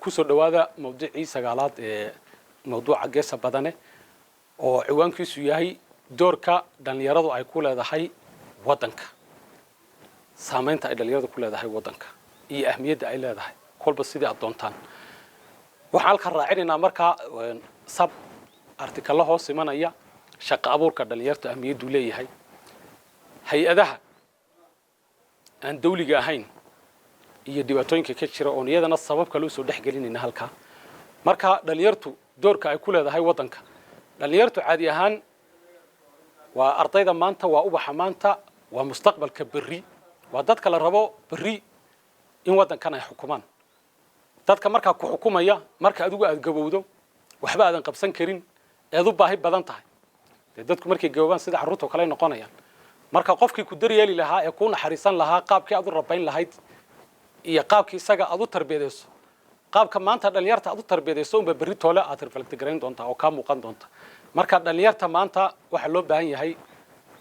Kusoo dhowaada mawduucii sagaalaad ee mawduuca Geesa Badane, oo ciwaankiisu yahay doorka dhallinyaradu ay ku leedahay waddanka, saamaynta ay dhallinyaradu ku leedahay waddanka iyo ahmiyadda ay leedahay, kolba sidii aad doontaan. Waxaan halkan raacinaynaa markaa sub article-lo hoos imanaya: shaqo abuurka dhallinyartu ahmiyadduu leeyahay, hay-adaha aan dawliga ahayn iyo dhibaatooyinka ka jira, oon iyadana sabab kale usoo dhex gelinayna halkaa. Marka dhallinyartu doorka ay ku leedahay waddanka, dhallinyartu caadi ahaan waa ardayda maanta, waa ubaxa maanta, waa mustaqbalka berri, waa dadka la rabo berri in waddankan ay xukumaan. Dadka markaa ku xukumaya marka adigu aada gabowdo, waxba aadan qabsan karin, eed u baahi badan tahay. Dee dadku markay gaboobaan sida carruurta oo kale ay noqonayaan. Marka qofkii ku daryeeli lahaa ee kuu naxariisan lahaa, qaabkii aad u rabayn lahayd iyo qaabkii isaga aad u tarbiyadayso, qaabka maanta dhallinyarta aad u tarbiyadayso unba berri toole aad reflect garayn doontaa oo kaa muuqan doonta. Marka dhallinyarta maanta waxaa loo baahan yahay,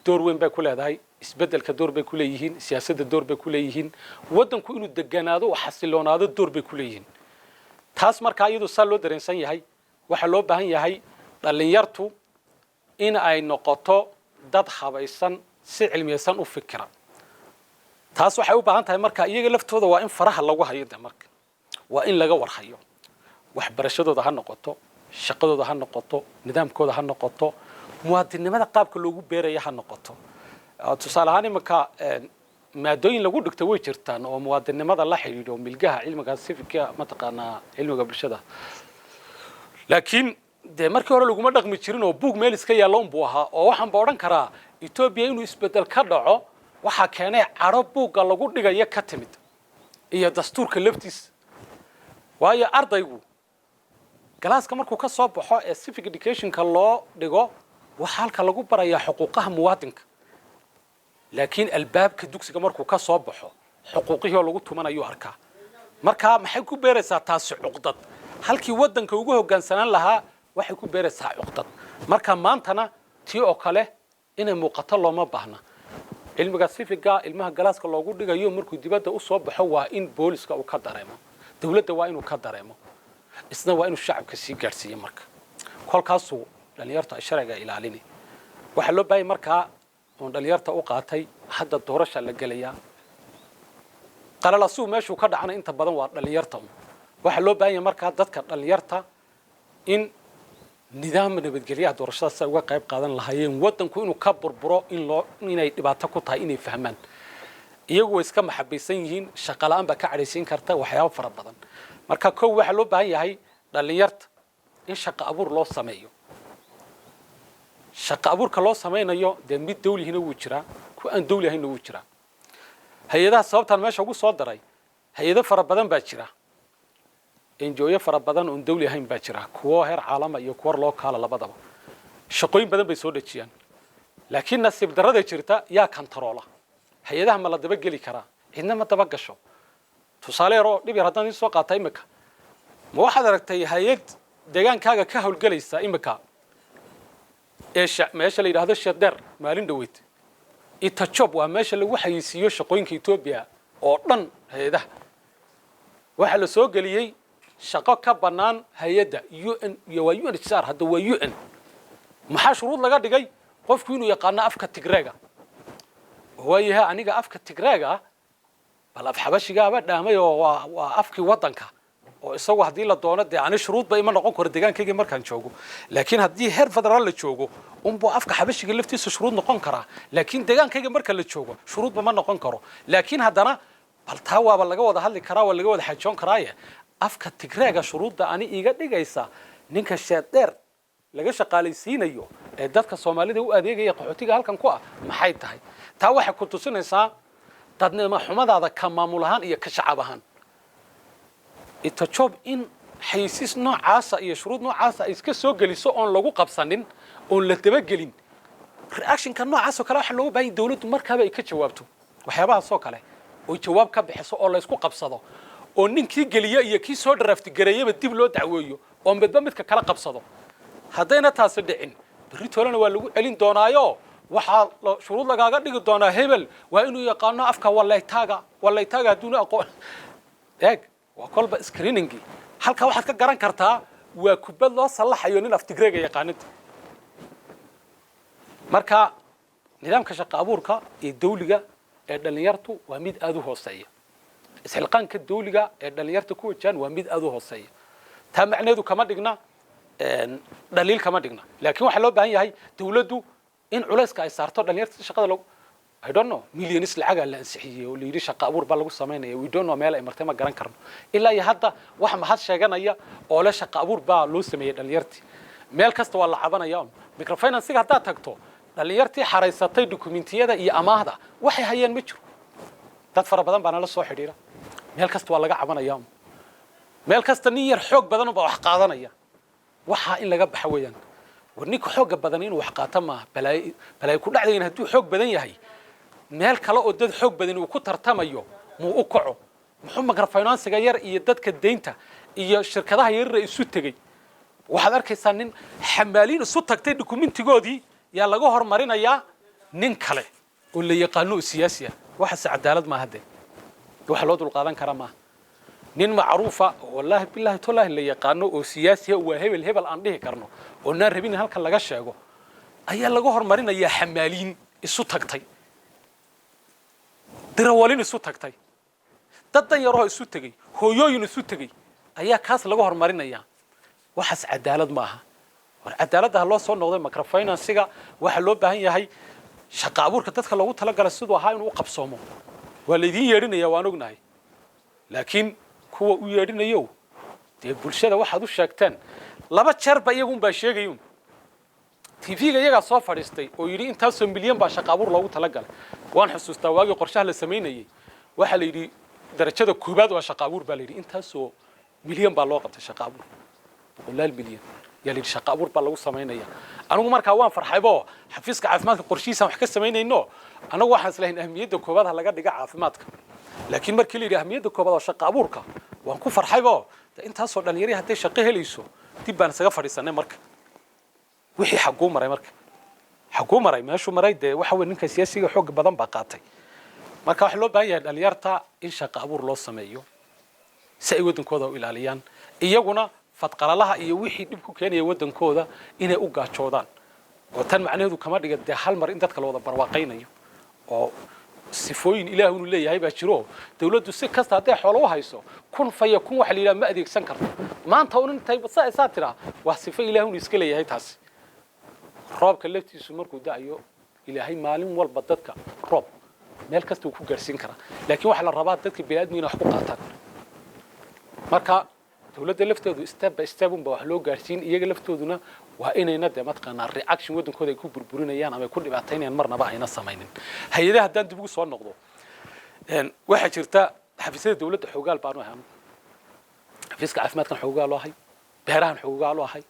door weyn bay ku leedahay isbeddelka, door bay ku leeyihiin siyaasadda, door bay ku leeyihiin waddanku inuu deganaado oo xasiloonaado, door bay ku leeyihiin taas. Markaa iyadoo saa loo dareensan yahay, waxaa loo baahan yahay dhallinyartu in ay noqoto dad habaysan, si cilmiyeysan u fikira. Taas waxay u baahan tahay marka iyaga laftooda waa in faraha lagu hayo. De marka waa in laga warhayo, waxbarashadooda ha noqoto, shaqadooda ha noqoto, nidaamkooda ha noqoto, muwaadinnimada qaabka loogu beeraya ha noqoto. Tusaale ahaan, iminka maadooyin lagu dhigto way jirtaan oo muwaadinnimada la xidhiidho, milgaha cilmiga civic-ka, mataqaanaa, cilmiga bulshada. Laakiin dee markii hore laguma dhaqmi jirin oo buug meel iska yaalla unbuu ahaa. Oo waxaan ba odhan karaa, Etoobiya inuu isbeddel ka dhaco waxaa keenay cadho buugga lagu dhigayo ka timid iyo dastuurka laftiisa. Waayo, ardaygu class-ka markuu ka soo baxo ee civic educationka loo dhigo, waxaa halka lagu barayaa xuquuqaha muwaadinka. Laakiin albaabka dugsiga markuu ka soo baxo, xuquuqihii oo lagu tumanayuu arkaa. Marka maxay ku beeraysaa taasi? Cuqdad. Halkii waddanka ugu hoggaansanaan lahaa, waxay ku beeraysaa cuqdad. Marka maantana tii oo kale inay muuqato looma baahna. Cilmiga civic-ga ilmaha class-ka loogu dhigayo, markuu dibadda u soo baxo, waa in booliska uu ka dareemo, dawladda waa inuu ka dareemo, isna waa inuu shacabka sii gaadhsiiyo. Marka kolkaasuu dhalinyartu ay sharciga ilaalini. Waxaa loo baahanya markaa oon dhalinyarta u qaatay, hadda doorasha la gelayaa, qalalasuhu meeshuu ka dhacana inta badan waa dhalinyarta un. Waxaa loo baahan yahay markaa dadka dhalinyarta in nidaam nabadgelyaha doorashadaas ay uga qayb qaadan lahaayeen, waddanku inuu ka burburo in loo inay dhibaato ku tahay inay fahmaan. Iyagu way iska maxabaysan yihiin, shaqo la'aan baa ka cadhaysiin karta, waxyaabo fara badan. Marka kow, waxaa loo baahan yahay dhalinyarta in shaqo abuur loo sameeyo. Shaqo abuurka loo samaynayo dee mid dawlihina wuu jiraa, ku aan dawli ahaynna wuu jiraa. Hay-adaha sababtaan meesha ugu soo daray, hay-ado fara badan baa jira, NGO-yo fara badan oon dawli ahayn baa jira, kuwo heer caalama iyo kuwo local-a labadaba. Shaqooyin badan bay soo dhejiyaan, laakiin nasiib darrada jirta, yaa kantaroola hay-adaha? Ma la dabageli karaa? Cidna ma daba gasho. Tusaale yaroo dhib yar haddaan idiin soo qaata, imika ma waxaad aragtay hay-ad deegaankaaga ka howlgelaysa? Imika ee meesha la yidhaahdo Sheder, maalin dhaweyd Itajob waa meesha lagu xayeysiiyo shaqooyinka Etoobiya oo dhan. Hay-adaha waxaa la soo geliyey shaqo ka bannaan hay-adda UN iyo waa UNHCR. Hadda waa UN. Maxaa shuruud laga dhigay? Qofku inuu yaqaano afka Tigreega. Waayahay, aniga afka Tigreega bal af Xabashigaaba dhaamay, oo waa afkii waddanka, oo isagu haddii la doono dee ani shuruudba ima noqon karo deegaankaygii markaan joogo. Laakiin haddii heer federaal la joogo unbuu afka Xabashiga laftiisa shuruud noqon karaa, laakiin deegaankayga marka la joogo shuruudba ma noqon karo. Laakiin haddana bal taa waaba laga wada hadli karaa, waa laga wada xajoon karaaye. Afka Tigreega shuruudda ani iiga dhigaysa ninka Sheeddheer laga shaqaalaysiinayo ee dadka Soomaalida u adeegaya, qaxootiga halkan ku ah, maxay tahay? Taa waxay ku tusinaysaa dadnimo xumadaada ka maamul ahaan iyo ka shacab ahaan. Itajob in xayeysiis noocaasa iyo shuruud noocaasa ay iska soo geliso oon lagu qabsanin oon la dabagelin, reactionka noocaas oo kale waxaa looga bahan dawladdu markaaba ay ka jawaabto waxyaabahaas oo kale, oy jawaab ka bixiso oo laysku qabsado, oo ninkii geliya iyo kii soo draft gareeyaba dib loo dacweeyo, oo midba midka kala qabsado. Haddayna taasi dhicin, berri toolena waa lagu celin doonaayo, waxaa shuruud lagaaga dhigi doonaa hebel waa inuu yaqaano afka Walaytaaga. Walaytaaga hadduuna aqoon, eeg. Waa kolba screeningii. Halkaa waxaad ka garan kartaa waa kubad loo sallaxayo nin Aftigreega yaqaanida. Marka nidaamka shaqo abuurka ee dawliga ee dhallinyartu waa mid aada u hooseeya. Isxilqaanka dawliga ee dhallinyarta ku wajahan waa mid aada u hooseeya. Taa macnaheedu kama dhigna dhaliil, kama dhigna, laakiin waxaa loo baahan yahay dawladdu in culayska ay saarto dhallinyarta si shaqada loogu. I don't know, millions lacagaa la ansixiyey oo la yidhi shaqo abuur baa lagu samaynaya. We don't know meel ay martay, ma garan karno ilaa iyo hadda. Wax mahad sheeganaya oo le shaqo abuur baa loo sameeyey dhallinyartii, meel kasta waa la cabanaya. Microfinance-ga haddaad tagto, dhallinyartii xaraysatay dukumentiyada iyo amaahda waxay hayeen ma jiro. Dad fara badan baa nala soo xidhiira. Meel kasta waa laga cabanaya. Meel kasta nin yar xoog badan baa wax qaadanaya. Waxaa in laga baxa weeyaan. War ninka xoogga badan inuu wax qaato maaha. Balaayo, balaayo ku dhacdayn. Hadduu xoog badan yahay, meel kale oo dad xoog badan uu ku tartamayo muu u kaco? Muxuu microfinance-ga yar iyo dadka deynta iyo shirkadaha yarara isu tegey? Waxaad arkaysaa nin xamaaliin isu tagtay, dukumentigoodii yaa laga hormarinayaa nin kale oo la yaqaano oo siyaasi ah. Waxaase cadaalad maaha dee, waxa loo dulqaadan karaa maaha. Nin macruufa oo wallaahi, bilaahi, tolaahi la yaqaano oo siyaasi ah, waa hebel hebel aan dhihi karno oo naan rabin in halkan laga sheego, ayaa laga hormarinayaa xamaaliin isu tagtay, dirawalin isu tagtay, dad dan yaroo isu tegey, hooyooyin isu tegey ayaa kaas laga hormarinayaa. Waxaas cadaalad ma aha. War cadaaladda ha loo soo noqday. Microfinance-ga waxaa loo baahan yahay shaqa abuurka dadka loogu talagalay siduu ahaa inuu u qabsoomo. Waa laydiin yeedhinaya, waan ognahay, laakiin kuwa u yeedhinayo dee bulshada waxaad u sheegteen laba jeerba iyagun baa sheegayun. TV-ga iyagaa soo fadhiistay oo yidhi intaasoo milyan baa shaqa abuur loogu talagalay. Waan xusuustaa waagii qorshaha la samaynayey, waxaa la yidhi darajada koobaad waa shaqa abuur baa la yidhi. Intaasoo milyan baa loo qabtay shaqa abuur, boqolaal milyan yaa la yidhi shaqa abuur baa lagu samaynaya. Anigu markaa waan farxaybo. Xafiiska caafimaadka qorshihiisaan wax ka samaynayno, anagu waxaan islahayn ahmiyadda koobaad ha laga dhiga caafimaadka, laakiin markii la yidhi ahmiyadda koobaad waa shaqa abuurka, waan ku farxaybo. Intaasoo dhalinyari hadday shaqo helayso, dib baan isaga fadhiisanay. Marka wixii xagguu maray? Marka xagguu maray? Meeshuu maray dee waxa weye ninka siyaasiga xoog badan baa qaatay. Marka waxaa loo baahan yahay dhalinyarta in shaqo abuur loo sameeyo si ay waddankooda u ilaaliyaan, iyaguna fadqalalaha iyo wixii dhib ku keenaya waddankooda inay u gaajoodaan. Oo tan macnaheedu kama dhiga dee hal mar in dadka la wada barwaaqaynayo, oo sifooyin Ilaah inuu leeyahay baa jiro. Dawladdu si kasta hadday xoolo u hayso, kun faya kun waxa la yidhaha ma adeegsan karto maanta un intay saa tiraa. Waa sifo Ilaah inuu iska leeyahay taasi. Roobka laftiisu markuu da'ayo, Ilaahay maalin walba dadka roob meel kasta uu ku gaarsiin karaa, laakiin waxaa la rabaa dadka bini'aadmiga inay wax ku qaataan. Marka dawladda lafteedu step by step unba wax loo gaarsiin. Iyaga laftooduna waa inayna dee mataqaanaa reaction waddankooda ay ku burburinayaan ama ay ku dhibaataynayaan marnaba ayna samaynin. Hay-adaha haddaan dib ugu soo noqdo, waxaa jirta xafiisyada dawladda xoogaal baanu ahay. Xafiiska caafimaadkan xoogaal u ahay, beerahan xoogaal u ahay,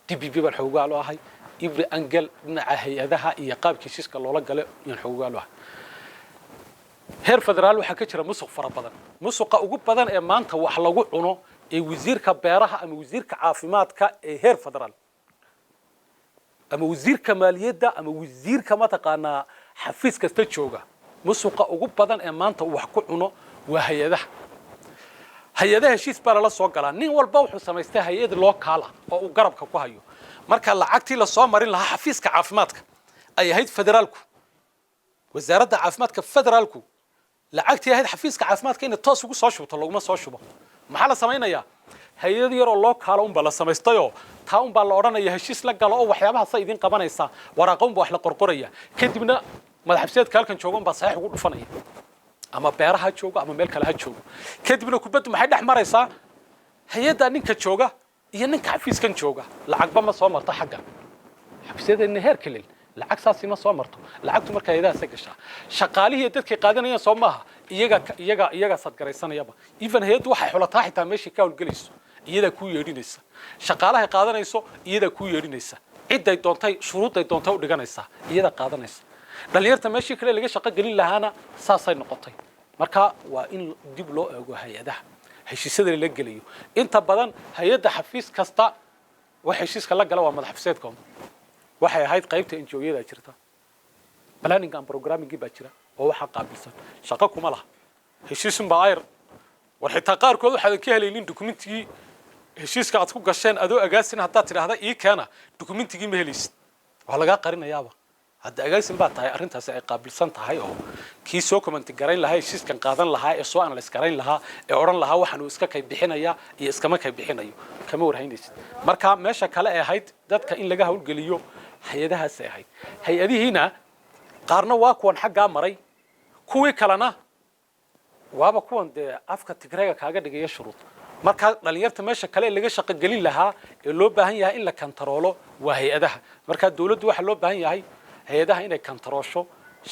DBP baan xoogaal u ahay, every angle dhinaca hay-adaha iyo qaabka heshiiska loola galo yaan xoogaal u ahay. Heer federaal waxaa ka jira musuq fara badan. Musuqa ugu badan ee maanta wax lagu cuno ee wasiirka beeraha ama wasiirka caafimaadka ee heer federaal ama wasiirka maaliyadda ama wasiirka mataqaanaa xafiis kasta jooga, musuqa ugu badan ee maanta uu wax ku cuno waa hay-adaha. Hay-adaha heshiis baa lala soo galaa. Nin walba wuxuu samaystay hay-ad local ah oo uu garabka ku hayo. Marka lacagtii lasoo marin lahaa xafiiska caafimaadka ay ahayd federaalku, wasaaradda caafimaadka federaalku lacagtii ahayd xafiiska caafimaadka inay toos ugu soo shubto, laguma soo shubo. Maxaa la samaynayaa? Hay-ad yaroo local ah unbaa la samaystayoo taa unbaa la odhanaya heshiis la galo oo waxyaabahaasa idiin qabanaysa. Waraaqa unbaa wax la qorqoraya, kadibna madaxabsiyeedka halkan jooga unbaa saxiix ugu dhufanaya, ama beeraha ha joogo ama meel kale ha joogo. Kadibna kubaddu maxay dhex maraysaa? Hay-adda ninka jooga iyo ninka xafiiskan jooga. Lacagba ma soo marto xaggan xafiisyadeena heer kelil, lacag saasi ma soo marto. Lacagtu marka hay-adahaasa gashaa, shaqaalihii dadkay qaadanayaan soo maaha, iyaga iyaga iyagaa sadgaraysanayaba. Even hay-addu waxay xulataa xitaa meeshii ka howlgelayso, iyadaa kuu yeedhinaysa. Shaqaalahay qaadanayso iyadaa kuu yeedhinaysa. Cidday doontay, shuruudday doontay u dhiganaysaa, iyadaa qaadanaysa. Dhalinyarta meeshii kale laga shaqo gelin lahaana saasay noqotay. Marka waa in dib loo eego hay-adaha heshiisyada lala gelayo. Inta badan hay-adda xafiis kasta wax heshiiska la gala waa madax xafiiseedka. Waxay ahayd qaybta NGO-yada jirta, planning and programmingii baa jira oo waxaa qaabilsan, shaqo kuma laha. Heshiisun baa ayr War xitaa qaarkood waxaadan ka helaynin documentigii heshiiska aad ku gasheen. Adoo agaasin haddaad tidhaahda "ii keena documentigii", ma helaysid, waa lagaa qarinayaaba. Hadda agaasin baa tahay arrintaasi ay qaabilsan tahay, oo kii soo comment garayn lahaa, heshiiskan qaadan lahaa, ee soo analyse garayn lahaa, ee odhan lahaa waxaan uu iska kay bixinaya iyo iskama kay bixinayo, kama warhaynaysid. Marka meesha kale ee ahayd dadka in laga hawlgeliyo hay-adahaasay ahayd. Hay-adihiina qaarna waa kuwan xaggaa maray, kuwii kalena waaba kuwan dee afka Tigreega kaaga dhigaya shuruud. Marka dhalinyarta meesha kale ee laga shaqogelin lahaa ee loo baahan yahay in la kantaroolo waa hay-adaha. Marka dawladdu waxaa loo baahan yahay hay-adaha inay kantaroosho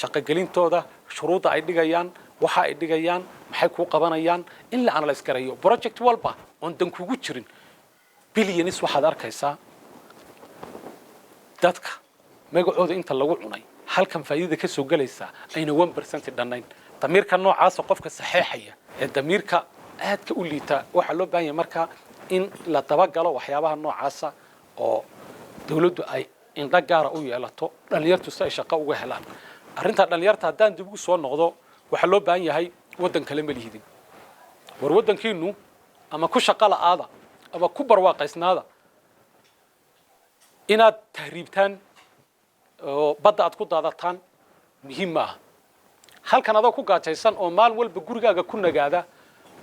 shaqogelintooda, shuruudda ay dhigayaan, waxa ay dhigayaan, maxay kuu qabanayaan, in la analyse garayo project walba oon dan kugu jirin. Billions waxaad arkaysaa dadka magacooda inta lagu cunay, halkan faa'iidada ka soo gelaysaa ayna 1% dhannayn. Damiirka noocaasa qofka saxeexaya ee damiirka aadka u liita, waxaa loo baahan yahay marka in la dabagalo waxyaabaha noocaasa oo dawladdu ay indho gaara u yeelato dhalinyartu si ay shaqo uga helaan. Arrinta dhalinyarta haddaan dib ugu soo noqdo, waxaa loo baahan yahay waddan kale ma lihidin. War waddankiinu ama ku shaqo la'aada ama ku barwaaqaysnaada, inaad tahriibtaan oo badda aad ku daadataan muhiim ma aha. Halkan adoo ku gaajaysan oo maalin walba gurigaaga ku nagaada,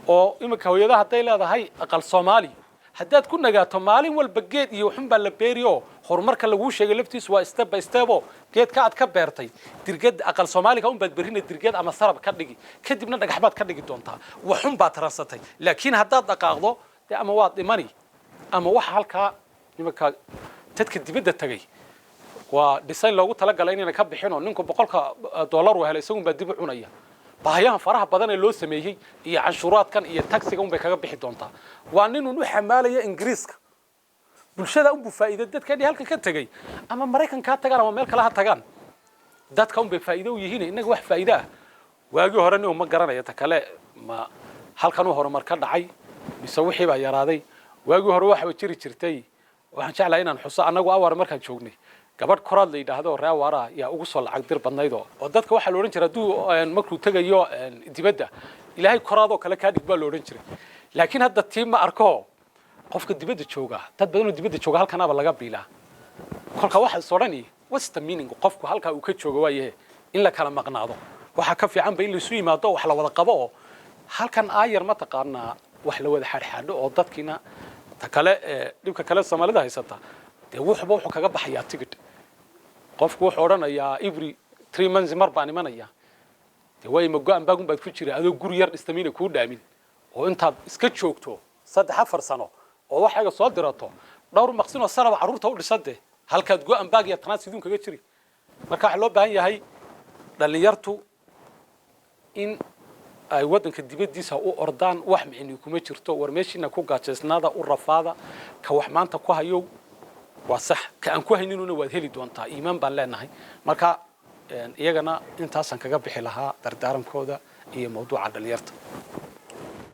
oo iminka hooyada hadday leedahay aqal Soomaali, haddaad ku nagaato maalin walba geed iyo waxun baa la beeri, oo horumarka laguu sheegay laftiisu waa step by step. Oo geedka aad ka beertay dirgad aqal Soomaaliga unbaad berrina dirgad ama sarab ka dhigi, kadibna dhagax baad ka dhigi doontaa. Waxun baad taransatay. Laakiin haddaad dhaqaaqdo dee, ama waad dhimani ama waxa halkaa iminka dadka dibadda tagay waa design loogu talagalay inayna ka bixin, oo ninku 100-ka dollar uu helay isagun baa dib u cunaya. Baahayahan faraha badan ee loo sameeyey iyo canshuuraadkan iyo taxiga unbay kaga bixi doontaa. Waa ninun u xamaalaya Ingiriiska, bulshada unbuu faa'iido. Dadka halkan ka tegay ama Maraykanka ha tagaan ama meel kale ha tagaan, dadka unbay faa'iido u yihiin. Innaga wax faa'iido ah waagii hore nin ma garanaya. Ta kale, ma halkan uu horumar ka dhacay mise wixii baa yaraaday? Waagii hore waxaa jiri jirtay, waxaan jeclahay inaan xuso, annagu Awar markaan joognay, gabadh Koraad la yidhaahdo, ree Awaaraha yaa ugu soo lacag dir badnayd. Oo dadka waxaa la odhan jiray hadduu markuu tegayo dibadda, "Ilaahay Koraadoo kale kaa dhig" baa la odhan jiray. Laakiin hadda tii ma arko. Qofka dibadda jooga, dad badan oo dibadda jooga halkanaaba laga biilaa. Kolka waxa is odhani, what's the meaning qofku halkaa uu ka joogo? Waayahe, in la kala maqnaado waxaa ka fiican ba in laisu yimaado oo wax la wada qabo, oo halkan aayar mataqaanaa wax la wada xaadxaadho. Oo dadkiina ta kale dhibka kale Soomaalida haysata dee, wuxuba wuxuu kaga baxayaa tigidh. Qofku wuxuu odhanayaa every 3 months mar baan imanaya. Dee way ma go-an baagun baad ku jira adoo guri yar dhistamina kuu dhaamin, oo intaad iska joogto 3-4 sano oo waxayga soo dirato, dhowr maqsin oo sanaba carruurta u dhisade, halkaad go-an baag iyo tanaad siduun kaga jiri. Marka waxaa loo baahan yahay dhallinyartu in ay waddanka dibaddiisa u ordaan wax micni kuma jirto. War meeshiina ku gaajaysnaada, u rafaada. Ka wax maanta ku hayow waa sax, ka aan ku hayninuna waad heli doontaa, iimaan baan leenahay. Marka iyagana intaasaan kaga bixi lahaa dardaarankooda iyo mawduuca dhalinyarta.